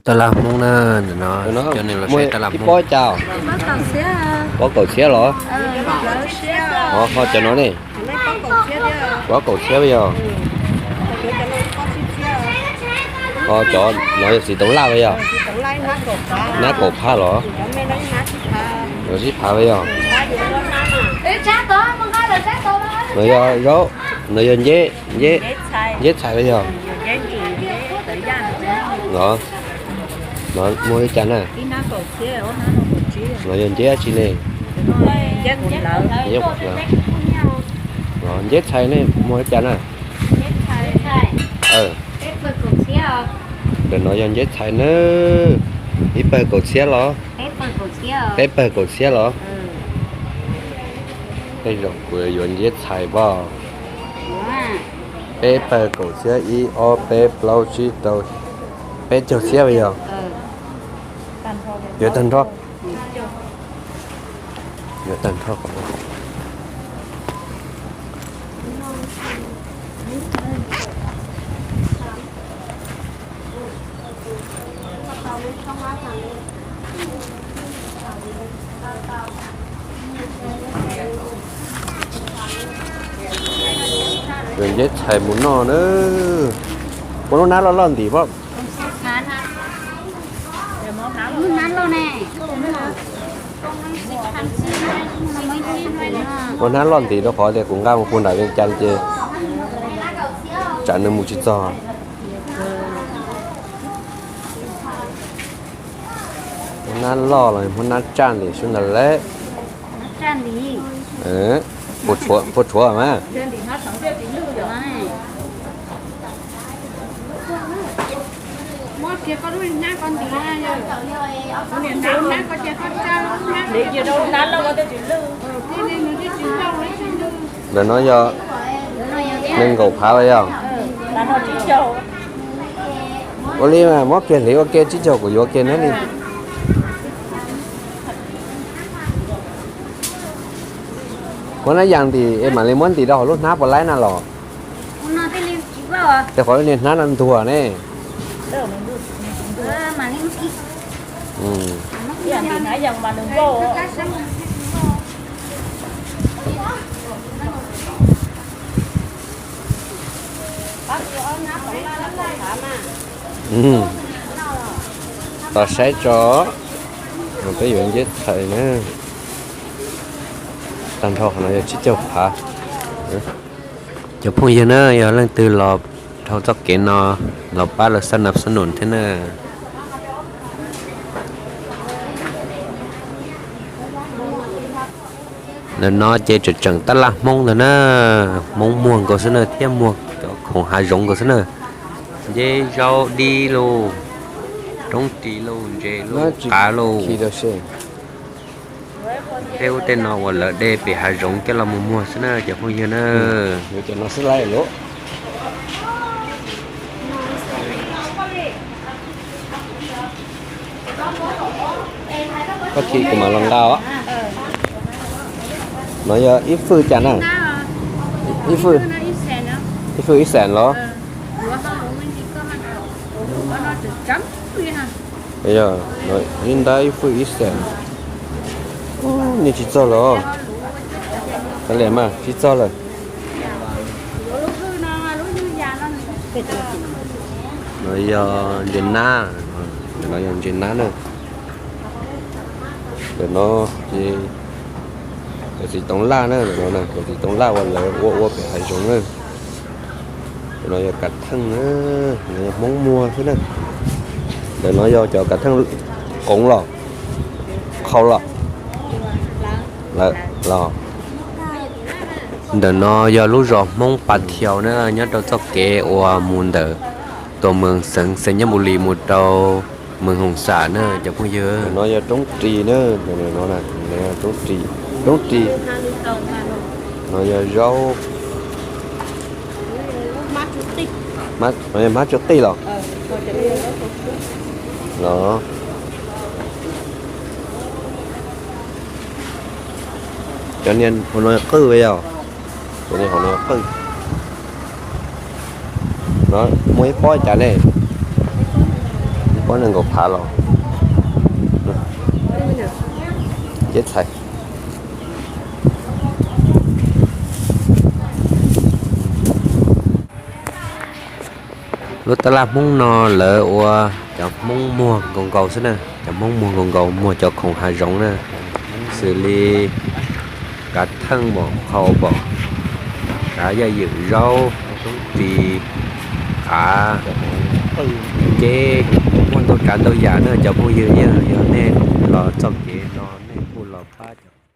Taj laj Hmoob na, no cov neeg los saib taj laj Hmoob. Pob kaum txhiab los? Ho cov no ne? Pob kaum txhiab yog? Ho cov no yog txiv toov laj yog? Nab kaum phav los? Yog sib phav los yog? No yog zaub, no yog nceb, nceb txhais los yog? Los, no muag li cas na? No yog nceb dab tsi ne? Nceb txhais ne, muag li cas na? Ntawm no yog nceb txhais na, ib pawg kaum txhiab los? Peb pawg kaum txhiab los? Tej zaum kuv yuav nceb txhais pob. Peb pawg kaum txhiab, ib ob peb plaub tsib rau, peb caug txhiab yog? Yuav tag nrho, yuav tag nrho. Nceb txhais mus noj na. Muaj lub hnab loj loj ntim pob. Muaj hnab loj ntim rau qhov tias kuv nqa mus puag nram Vias Cas ces tsam nws mus tsis txog. Muaj hnab loj los muaj hnab tsaj ntim sub ntawd lawm. Puas tshuav mas? Ntawm no yog nees nkaum phav los yog? Ua li mas muab kiag hliv ua ke tsib caug kuv yuav kiag neb li. Muab hnab yas ntim es mam li muab ntim rau hauv lub hnab puas laib na los? Tej qhov niag hnab no ntuag ne. Tos saib tso, peb yuav nceb txhais na. Tag nrho qhov no yog tsib caug phav. Cov phooj ywg na, yog leej twg los dhau txoj kev no los pab lawv xab nas xab nus thiab na. Ntawm no ces tseem tseem tab laj Hmoob ntag na. Hmoob muag nkaus xwb na, thiab muag cov khoom hav zoov nkaus xwb na. Nceb zaub dib lauj, roob ris lauj, ntses lauj, qav lauj. Peb ub tej no uas lawv de pem hav zoov coj los mus muag xwb na cov phooj ywg na. Koj khi kuv mam los nqa os. No yog ib fwj cas na? Ib fwj, ib fwj ib xees los? Yog, ib ntab ib fwj ib xees. Niag tsis txog los? Kav liam mas, tsis txog lawm. No yog ntses nab, no yog ntses nab na. Ntawm no ces cov txiv toov laj na, ntawm no cov txiv toov laj uas lawv ua ua pem hav zoov na. Ntawm no yog kav theej na, no yog Hmoob muag xwb na. Ntawm no yog cov kav theej qoov los, qhau los, lawm los. Ntawm no yog lub zos Hmoob Pas Thiaus na, nyob rau txoj kev uas mus ntawm tus moos xeev Xais Nyab Npus Lis mus rau moos Hoos Xam na cov phooj ywg. No yog roob ris na, roob ris, roob ris. No yog zaub, hmab tsuj qij los? Los cov niag hauv no qwj yog? Cov niag hauv no qwj. No muaj ib pob cas ne? Muab nees nkaum phav los, ceb txhais. Lub tab laj Hmoob no lawv ua cov Hmoob muag nkaus nkaus xwb na, cov Hmoob muag nkaus nkaus, muag cov khoom hav zoov na, xws li kav theej pom, qhau pom, kav yaj ywm, zaub, roob ris, qav, ceb, muaj ntau tsav ntau yam na cov phooj ywg, yeej yog nej los txoj kev